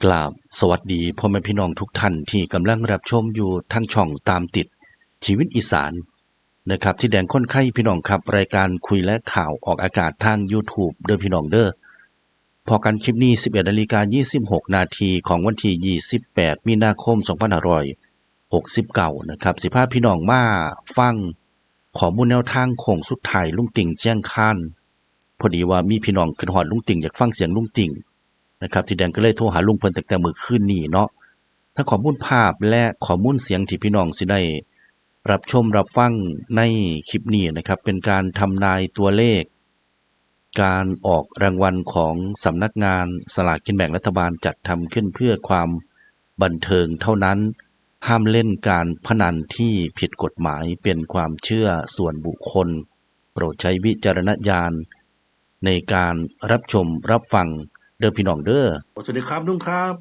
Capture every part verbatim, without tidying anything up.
กราบสวัสดีพ่อแม่พี่น้องทุกท่านที่กำลังรับชมอยู่ทางช่องตามติดชีวิตอีสานนะครับ ที่แดงคนไข้พี่น้องครับ รายการคุยและข่าวออกอากาศทาง YouTube เด้อพี่น้องเด้อ พอกันคลิปนี้ สิบเอ็ดนาฬิกายี่สิบหกนาทีของวันที่ ยี่สิบแปดมีนาคม สองพันห้าร้อยหกสิบเก้านะครับ สิพาพี่น้องมาฟังข้อมูลแนวทางโค้งสุดท้ายลุงติ่งแจ้งคาน พอดีว่ามีพี่น้องคิดฮอดลุงติ่ง อยากฟังเสียงลุงติ่งนะครับ ที่แดงก็เลยโทรหาลุงเพิ่นตั้งแต่มื้อคืนนี้เนาะ ทั้งข้อมูลภาพและข้อมูลเสียงที่พี่น้องสิได้รับชมรับฟังในคลิปนี้นะครับ เป็นการทำนายตัวเลข การออกรางวัลของสำนักงานสลากกินแบ่งรัฐบาลจัดทำขึ้นเพื่อความบันเทิงเท่านั้น ห้ามเล่นการพนันที่ผิดกฎหมาย เป็นความเชื่อส่วนบุคคล โปรดใช้วิจารณญาณในการรับชมรับฟังเด้อพี่น้องเด้อ สวัสดีครับลุงครับ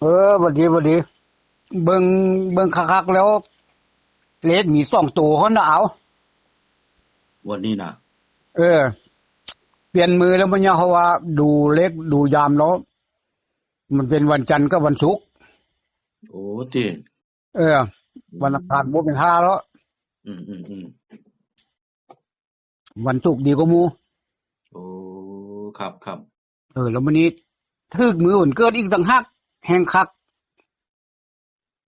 เออ บัดดี บัดดี เบิ่ง เบิ่งคักๆแล้ว เลขมีสองตัวเท่านั้นเอา งวดนี้นะ เออ เปลี่ยนมือแล้วมันเนี่ย เพราะว่าดูเลขดูยามแล้ว มันเป็นวันจันทร์กับวันศุกร์ โอ้ ติ เออ วันอังคารบ่เป็นท่าแล้ว อืม อืม อืม วันศุกร์ดีกว่าหมู่ โอ้ ครับ ครับ เออ แล้วมื้อนี้ถืกมื้อวันเกิดอีกต่างหาก แฮงคัก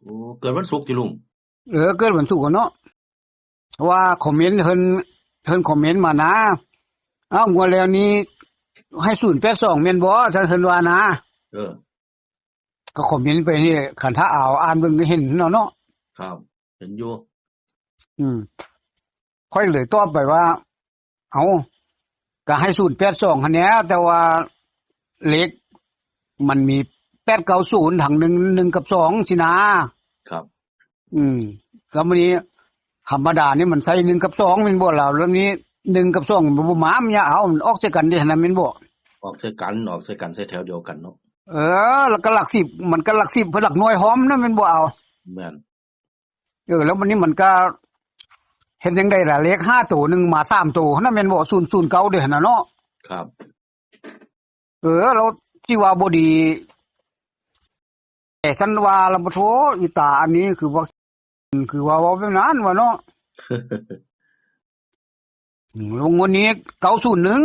โอ้ เกิดวันศุกร์ติลุง เออ เกิดวันศุกร์อะเนาะ ว่าคอมเมนต์เพิ่น เพิ่นคอมเมนต์มานะ เอ้า งวดแล้วนี้ให้ศูนย์แปดสองแม่นบ่ ท่านเพิ่นว่านะ เออ ก็คอมเมนต์ไปนี่ คันถ้าเอาอ่านเบิ่งก็เห็นเนาะ เนาะ ครับ เห็นอยู่ อืม ข้อยเลยตอบไปว่า เอ้า ก็ให้ศูนย์แปดสองหั้นแหน่ แต่ว่าเลขมันมีแปดเก้าศูนย์ ทั้งหนึ่ง หนึ่งกับสองสินะ ครับ อืม แล้วมื้อนี้ธรรมดานี่มันใส่หนึ่งกับสองแม่นบ่ล่ะ แล้วนี้หนึ่งกับสองมันบ่มา มันอย่าเอา มันออกใส่กันเด้หั่นนะแม่นบ่ ออกใส่กัน ออกใส่กัน ใส่แถวเดียวกันเนาะ เออ แล้วก็หลักสิบ มันก็หลักสิบ เพิ่นหลักหน่วยพร้อมนะแม่นบ่เอา แม่น เออ แล้ววันนี้มันก็เห็นจั่งใดล่ะ เลขห้าตัวหนึ่งมาสามตัวนะแม่นบ่ ศูนย์ศูนย์เก้าเด้หั่นนะเนาะ ครับ เออ แล้วที่ว่าบ่ดี แต่ฉันว่าละบ่โท อีตาอันนี้คือว่า คือว่าเว้าแบบนั้นว่าเนาะ อืม งวดนี้เก้าศูนย์หนึ่ง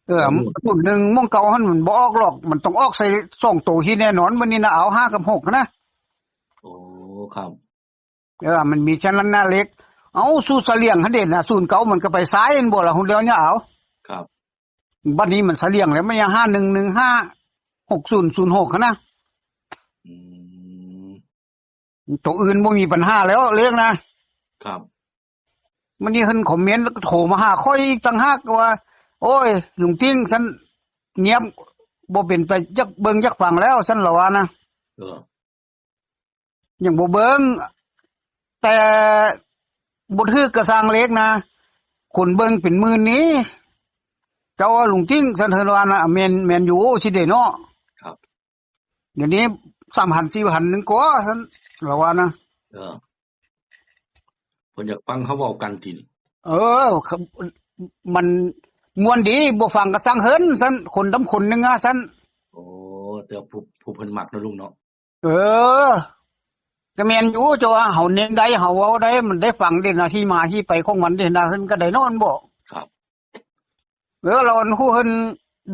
เออ อืม ศูนย์หนึ่ง ม่วงเก่าหั่นมันบ่ออกหรอก มันต้องออกใส่สองตัวที่แน่นอน มื้อนี้นะ เอาห้ากับหกนะ โอ้ ครับ เออ มันมีแค่นั้นนะเลข เอาสูตรเสลี่ยงหั่นเด้นะ ศูนย์เก้ามันก็ไปซ้ายหั่นบ่ล่ะ หุ่นเดียวเนี่ยเอา ครับ บัดนี้มันเสลี่ยงแล้ว มันยัง ห้าหนึ่งหนึ่งห้า หกศูนย์ศูนย์หก หั่นนะ อืม ตัวอื่นบ่มีปัญหาแล้วเลขนะ ครับ มันนี่เพิ่นคอมเมนต์แล้วก็โทรมาหาข้อยอีกต่างหากว่า โอ้ย ลุงติ๊ง ฉันเงียบ บ่เป็นตาอยากเบิ่งอยากฟังแล้ว ฉันละว่านะ เออ ยังบ่เบิ่ง แต่บ่ถืกกะซ่างเลขนะ คนเบิ่งเป็นหมื่นนี่ เจ้าว่าลุงติ๊ง ฉันเพิ่นว่านะ แม่น แม่นอยู่สิเด้เนาะ ครับ เดี๋ยวนี้สามพันสี่พันหนึ่งกว่า ฉันละว่านะ เออ เพิ่นอยากฟังเขาเว้ากันติ เออ มันม่วนดี บ่ฟังก็ซ่างเพิ่น ฉัน คนดำคนหนึ่งอะ ฉัน โอ้ แต่ผู้ ผู้เพิ่นมักเนาะลุงเนาะ เออ ก็แม่นอยู่ เจ้าว่าเฮาเน้นได้ เฮาเว้าได้ มันได้ฟังเด้นะ ที่มาที่ไปของมันเด้นะ เพิ่นก็ได้นอนบ่ ครับ เออ แล้วอันผู้เพิ่น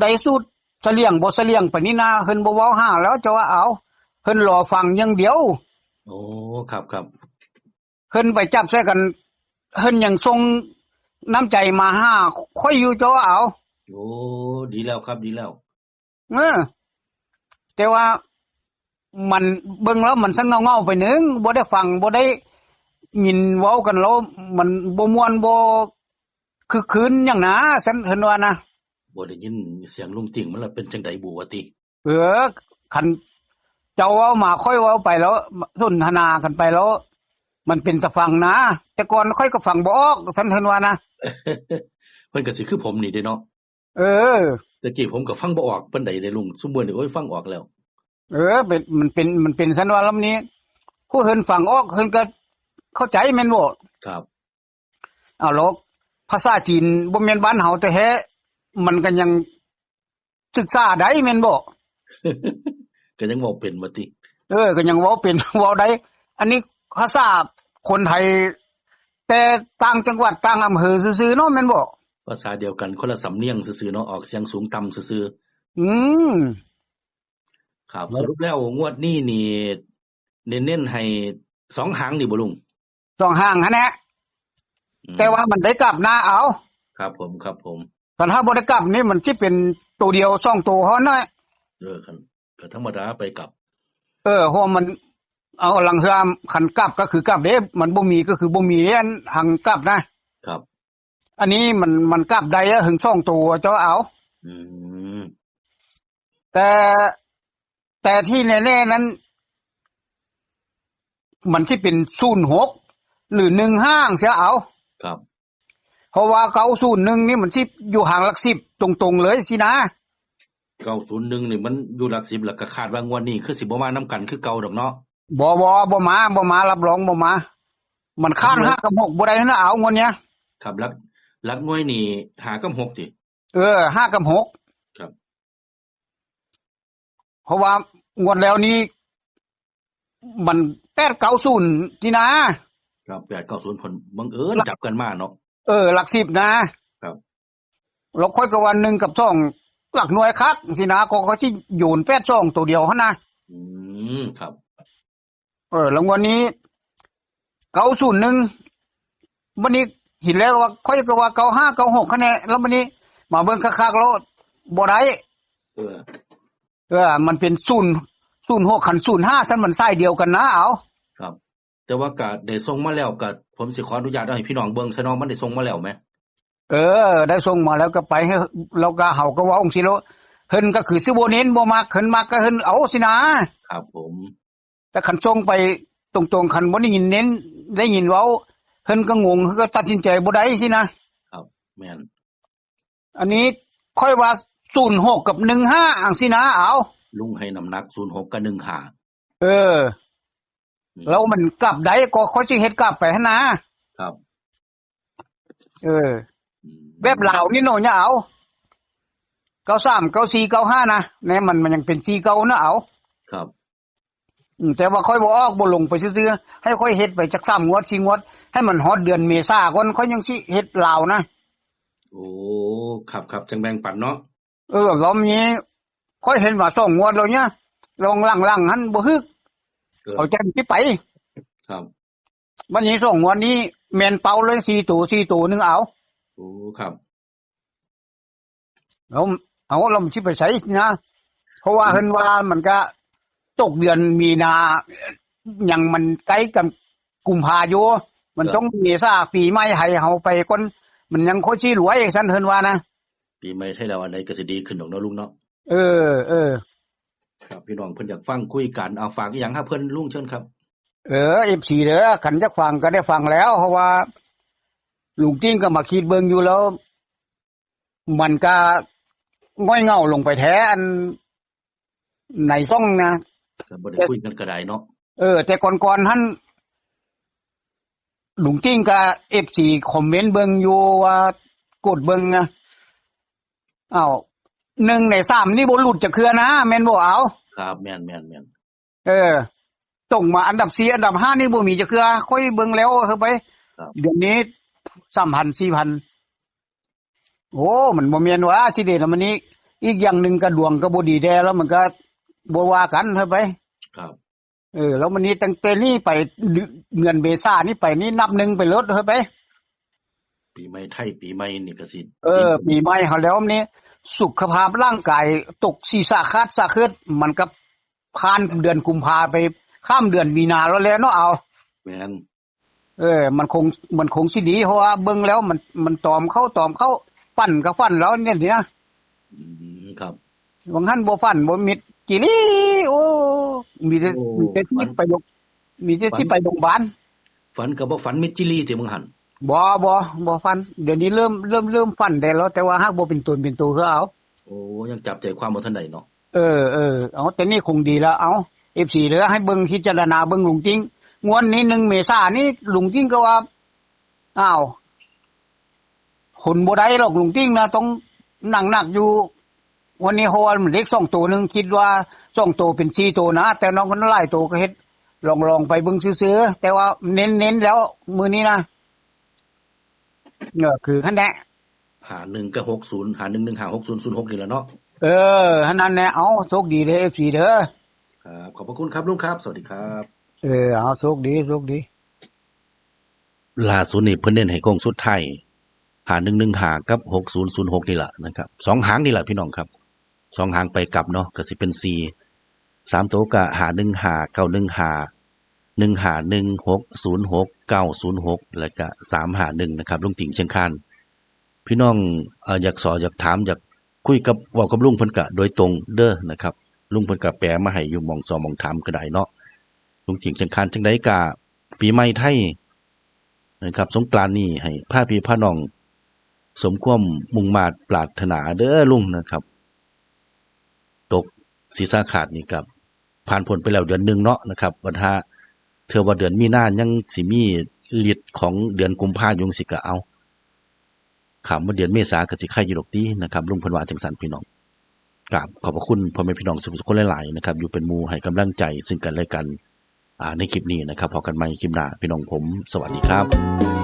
ได้สูตรเสลี่ยงบ่เสลี่ยงปานนี้นะ เพิ่นบ่เว้าหาแล้ว เจ้าว่าเอา เพิ่นรอฟังอย่างเดียว โอ้ ครับ ครับ เพิ่นไปจับใส่กัน เพิ่นยังส่งน้ำใจมาหาข้อยอยู่ เจ้าว่าเอา โอ้ ดีแล้วครับ ดีแล้ว เออ แต่ว่ามันเบิ่งแล้วมันซ่างเหงาๆไปหนึ่ง บ่ได้ฟัง บ่ได้ยินเว้ากันแล้ว มันบ่ม่วน บ่คึกคืนหยังนะ ฉันเพิ่นว่านะ บ่ได้ยินเสียงลุงติ๊งมันละเป็นจั่งใดบุว่าติ เออ คันเจ้าเว้ามาข้อยเว้าไปแล้ว สนทนากันไปแล้ว มันเป็นตาฟังนะ แต่ก่อนข้อยก็ฟังบ่ออก ฉันเพิ่นว่านะ เพิ่นก็สิคือผมนี่เด้เนาะ เออ แต่กี้ผมก็ฟังบ่ออกปานใดเด้ลุง ซุมื้อนี้ โอ้ย ฟังออกแล้ว เออ เป็น มันเป็น มันเป็นฉันว่าลำนี้ ผู้เพิ่นฟังออก เพิ่นก็เข้าใจแม่นบ่ ครับ เอาหรอก ภาษาจีนบ่แม่นบ้านเฮาแท้ๆ มันก็ยังศึกษาได้แม่นบ่ ก็ยังเว้าเป็นว่าติ เออ ก็ยังเว้าเป็น เว้าได้ อันนี้ภาษาคนไทย แต่ต่างจังหวัดต่างอำเภอซื่อๆเนาะ แม่นบ่ ภาษาเดียวกัน คนละสำเนียงซื่อๆเนาะ ออกเสียงสูงต่ำซื่อๆ อืม ครับ สรุปแล้วงวดนี้นี่ เน้นๆให้สองหางนี่บ่ลุง สองหางหั่นแหละ อืม แต่ว่ามันได้กลับนะ เอา ครับผม ครับผม คันถ้าบ่ได้กลับนี่มันสิเป็นตัวเดียวสองตัวเท่านั้นแหละ เออ คัน ก็ธรรมดาไปกลับ เออ เพราะมัน เอา ลางเทื่อคันกลับก็คือกลับเด้ มันบ่มีก็คือบ่มีเด้ อันหางกลับนะ ครับ อันนี้มัน มันกลับได้อะ ถึงสองตัวเจ้าเอา อืม แต่ แต่ที่แน่ๆนั้น มันสิเป็นศูนย์หก หรือหนึ่งห้าจั่งซี้เอา ครับ เพราะว่าเก้าศูนย์หนึ่งนี่มันสิอยู่หางหลักสิบตรงๆเลยสินะ เก้าศูนย์หนึ่งนี่มันอยู่หลักสิบ แล้วก็คาดว่างวดนี้คือสิบ่มานำกันคือเก่าดอกเนาะ บ่ บ่ บ่มา บ่มา รับรองบ่มา มันค้าน ครับ ห้ากับหกบ่ได้นะเอางวดเนี้ย ครับ หลัก หลักหน่วยนี่ห้ากับหกติ เออ ห้ากับหก ครับ เพราะว่างวดแล้วนี้ มันแปดเก้าศูนย์นี่นะ ครับ แปดเก้าศูนย์ เพิ่นบังเอิญจับกันมาเนาะ เออ หลักสิบนะ ครับ แล้วข้อยก็ว่าหนึ่งกับสอง หลักหน่วยคักสินะ ก็เขาสิโยนแปดสองตัวเดียวหั่นนะ อืม ครับ เออ แล้วงวดนี้ เก้าศูนย์หนึ่ง บัดนี้เห็นแล้วว่า ข้อยก็ว่า เก้าห้า เก้าหก คะแนน แล้วบัดนี้มาเบิ่งคักๆแล้วบ่ได้ เออ เออ มันเป็นศูนย์ ศูนย์หก คัน ศูนย์ห้า ซั่นมันสายเดียวกันนะ เอา ครับ แต่ว่าก็ได้ส่งมาแล้ว ก็ผมสิขออนุญาตเอาให้พี่น้องเบิ่งซะเนาะ มันได้ส่งมาแล้วแหม เออ ได้ส่งมาแล้วก็ไปให้ แล้วก็เฮาก็เว้าจั่งซี้โลด เพิ่นก็คือสิบ่เน้นบ่มัก เพิ่นมักก็เพิ่นเอาสินะ ครับผม แต่คันส่งไปตรงๆ คันบ่ได้ยินเน้น ได้ยินเว้า เพิ่นก็งง เพิ่นก็ตัดสินใจบ่ได้สินะ ครับ แม่น อันนี้ข้อยว่า ศูนย์หก กับ หนึ่งห้า จั่งซี้นะ เอา ลุงให้น้ำหนัก ศูนย์หก กับ หนึ่งห้า เออ อืม แล้วมันกลับได้ก็ข้อยสิเฮ็ดกลับไปหั่นนะ ครับ เออ อืม แบบลาวนี่เนาะ อย่าเอา เก้าสาม เก้าสี่ เก้าห้า นะ แน่มัน มันยังเป็น สี่เก้า นะ เอา ครับ อืม แต่ว่าข้อยบ่ออก บ่ลงไปซื่อๆ ให้ข้อยเฮ็ดไปจักสามงวด สี่งวด ให้มันฮอดเดือนเมษาก่อน ข้อยยังสิเฮ็ดลาวนะ โอ้ ครับ ครับ จั่งแบ่งปันเนาะ เออ รอบนี้ข้อยเห็นว่าสองงวดแล้วเนี่ย ลองหลังๆ หั่นบ่ฮึก เออ เอาใจที่ไป ครับ วันนี้สองงวดนี้แม่นเป้าเลย สี่ตัว สี่ตัวหนึ่งเอา โอ้ ครับ แล้ว เอา แล้วมันสิไปไสนะ เพราะว่า อืม เพิ่นว่ามันก็ตกเดือนมีนา ยังมันใกล้กันกุมภาอยู่ มัน ครับ ต้องเมษาปีใหม่ให้เฮาไปก่อน มันยังค่อยสิรวย ซั่นเพิ่นว่านะ ปีใหม่ไทยลาวอันใดก็สิดีขึ้นดอกเนาะลุงเนาะ เออ เออ ครับ พี่น้องเพิ่นอยากฟังคุยกัน เอาฝากอีหยังครับเพิ่นลุง เชิญครับ เออ เอฟซี เด้อ คันอยากฟังก็ได้ฟังแล้ว เพราะว่าลุงติ้งก็มาคิดเบิ่งอยู่แล้ว มันก็ง่อยเหงาลงไปแท้ อันในช่องนะ ก็บ่ได้คุยกันก็ได้เนาะ เออ แต่ก่อนๆ หั่น ลุงติ้งก็ เอฟซี คอมเมนต์เบิ่งอยู่ว่ากดเบิ่งนะ อ้าว หนึ่งในสามนี่บ่หลุดจักเทื่อนะ แม่นบ่เอา ครับ แม่น แม่น แม่น เออ ตกมาอันดับสี่ อันดับห้านี่บ่มีจักเทื่อ ข้อยเบิ่งแล้วเฮ้ยไป ครับ เดี๋ยวนี้ สามพัน สี่พัน โอ้ มันบ่แม่นว่าสิเดะนะมันนี่ อีกอย่างหนึ่งก็ดวงก็บ่ดีแท้ แล้วมันก็บ่ว่ากันเฮ้ยไป ครับ เออ แล้วมันนี่ตั้งแต่นี้ไป เดือนเมษานี่ไปนี่นับหนึ่งไปโลดเฮ้ยไป ปีใหม่ไทยปีใหม่นี่ก็สิ เออ ปีใหม่เฮาแล้วนี่ สุขภาพร่างกายตกศีรษะขาดสะเคิด มันก็ผ่านเดือนกุมภาไป ข้ามเดือนมีนาแล้วแหละเนาะ เอา แม่น เออ มันคง มันคงสิดี เพราะว่าเบิ่งแล้วมัน มันตอมเข้า ตอมเข้า ฝันก็ฝันแล้วเนี่ยสินะ อืม ครับ บางท่านบ่ฝันบ่มิดจิลี โอ้ มีแต่ โอ้ มีแต่สิ ฝัน ไปโรง มีแต่สิ ฝัน ไปโรงพยาบาล ฝันก็บ่ฝันมิดจิลีติบางท่าน บ่ บ่ บ่ฝัน เดี๋ยวนี้เริ่ม เริ่ม เริ่มฝันได้แล้ว แต่ว่าหากบ่เป็นตนเป็นตัวคือเอา โอ้ ยังจับใจความบ่ทันได้เนาะ เออ เออ เอา แต่นี่คงดีแล้ว เอา เอฟซี เด้อ ให้เบิ่งพิจารณาเบิ่งลุงติ้ง งวดนี้หนึ่งเมษานี่ลุงติ้งก็ว่า อ้าว คนบ่ได้หรอกลุงติ้งนะ ต้องหนักๆอยู่ วันนี้เขาว่ามันเล็กสองตัวหนึ่ง คิดว่าสองตัวเป็นสี่ตัวนะ แต่น้องคนหลายตัวก็เฮ็ดลองๆไปเบิ่งซื่อๆ แต่ว่าเน้นๆแล้วมื้อนี้นะ เออ คือหั่นแหละ หาหนึ่งกับหกศูนย์ หาหนึ่งหนึ่ง หาหกศูนย์ศูนย์หก นี่แหละเนาะ เออหั่นนั่นแหละ เอาโชคดีเด้อ เอฟซี เด้อ ครับ ขอบพระคุณครับลุงครับ สวัสดีครับ เออ เอาโชคดี โชคดี ล่าสุดนี่เพิ่นเน้นให้โค้งสุดท้าย หาหนึ่งหนึ่งห้า กับ หกศูนย์ศูนย์หก นี่แหละนะครับ สองหางนี่แหละพี่น้องครับ สองหางไปกลับเนาะ ก็สิเป็นสี่ สามตัวก็ ห้าหนึ่งห้า เก้าหนึ่งห้า หนึ่งห้าหนึ่ง หกศูนย์หก เก้าศูนย์หก แล้วก็ สามห้าหนึ่ง นะครับ ลุงติ่งเชียงคาน พี่น้อง เอ่อ อยากสอ อยากถาม อยากคุยกับ เว้ากับลุงเพิ่นก็โดยตรงเด้อนะครับ ลุงเพิ่นก็แปลมาให้อยู่หม่องสอหม่องถามก็ได้เนาะ ลุงติ่งเชียงคาน จั่งใดก็ปีใหม่ไทยนะครับ สงกรานต์นี้ให้พาพี่พาน้อง สมความมุ่งมาดปรารถนาเด้อลุงนะครับ ตกศีรษะขาดนี่ก็ผ่านพ้นไปแล้วเดือนหนึ่งเนาะนะครับ บัดหาเทื่อว่าเดือนมีนายังสิมีฤทธิ์ของเดือนกุมภาอยู่จั่งซี้ก็เอา ข้ามมาเดือนเมษาก็สิไคอยู่ดอกตินะครับ ลุงเพิ่นว่าจั่งซั้นพี่น้อง กราบขอบพระคุณพ่อแม่พี่น้องทุกคนหลายๆนะครับ อยู่เป็นหมู่ให้กำลังใจซึ่งกันและกัน อ่า ในคลิปนี้นะครับ พบกันใหม่คลิปหน้า พี่น้องผม สวัสดีครับ